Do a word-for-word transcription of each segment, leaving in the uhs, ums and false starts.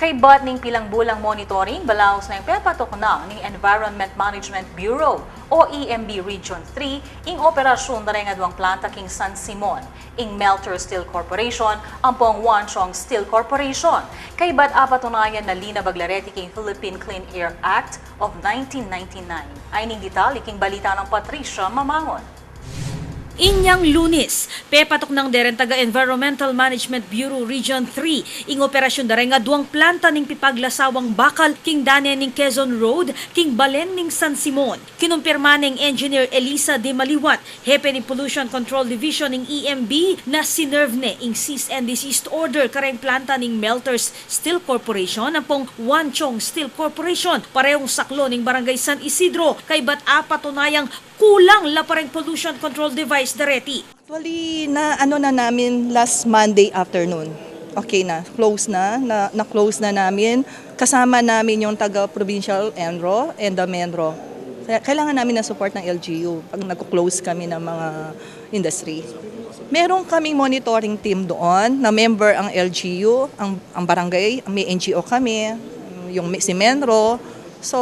Kaybat ning pilang bulang monitoring, balaus neng pepatuknang ning Environment Management Bureau o E M B Region three ing operasyun da reng aduang planta king San Simon, ing Melter Steel Corporation ampong Wanchong Steel Corporation. Kaybat apatunayan na linabag la reti king Philippine Clean Air Act of nineteen ninety-nine. Ayni ing detalye king balita nang Patricia Mamangon. Inyang Lunes, pepatuknang de reng taga Environmental Management Bureau Region three ing operasyun da reng aduang planta ning pipaglasawang bakal king dane ning Quezon Road king balen ning San Simon. Kinumpirma neng Engineer Elisa de Maliwat, hepe ning Pollution Control Division ning E M B, na sinerve ne ing cease and desist order kareng planta ning Melters Steel Corporation ampong Wanchong Steel Corporation, parehong saklon ning Barangay San Isidro, kaybat apatunayang kulang la pa reng pollution control device da reti. Actually, na ano na namin last Monday afternoon. Okay na, close na, na, na-close na namin. Kasama namin yung taga-provincial ENRO and the MENRO. Kaya kailangan namin ng support ng L G U pag nagko-close kami ng mga industry. Meron kaming monitoring team doon na member ang L G U, ang, ang barangay, may N G O kami, yung may, si MENRO. So,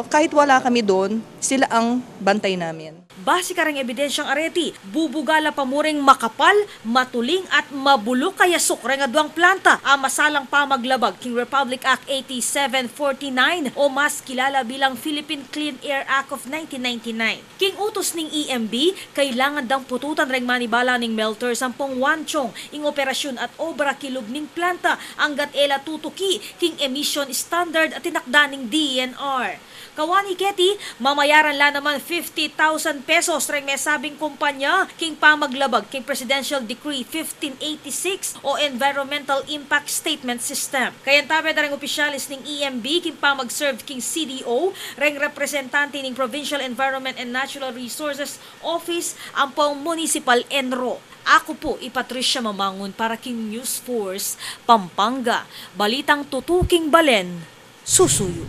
kahit wala kami doon, sila ang bantay namin. Base kareng ebidensyang areti, bubuga la pa mu reng makapal, matuling at mabuluk a yasuk reng aduang planta a masalang pamaglabag king Republic Act eighty-seven forty-nine o mas kilala bilang Philippine Clean Air Act of nineteen ninety-nine. King utus ning E M B, kailangan dang pututan reng manibala ning Melters ampong Wanchong ing operasyun at obra king lub ning planta anggat e la tutuki king emission standard a tinakda ning D E N R. Kawani keti, mamayaran la naman fifty thousand pesos reng mesabing kumpanya king pamaglabag king Presidential Decree fifteen eighty-six o Environmental Impact Statement System. Kayantabe da reng opisyales ning E M B king pamag-serve king C D O, reng representante ning Provincial Environment and Natural Resources Office ampong Municipal ENRO. Aku pu i Patricia Mamangun para king News Force Pampanga, balitang tutuking balen, susuyu.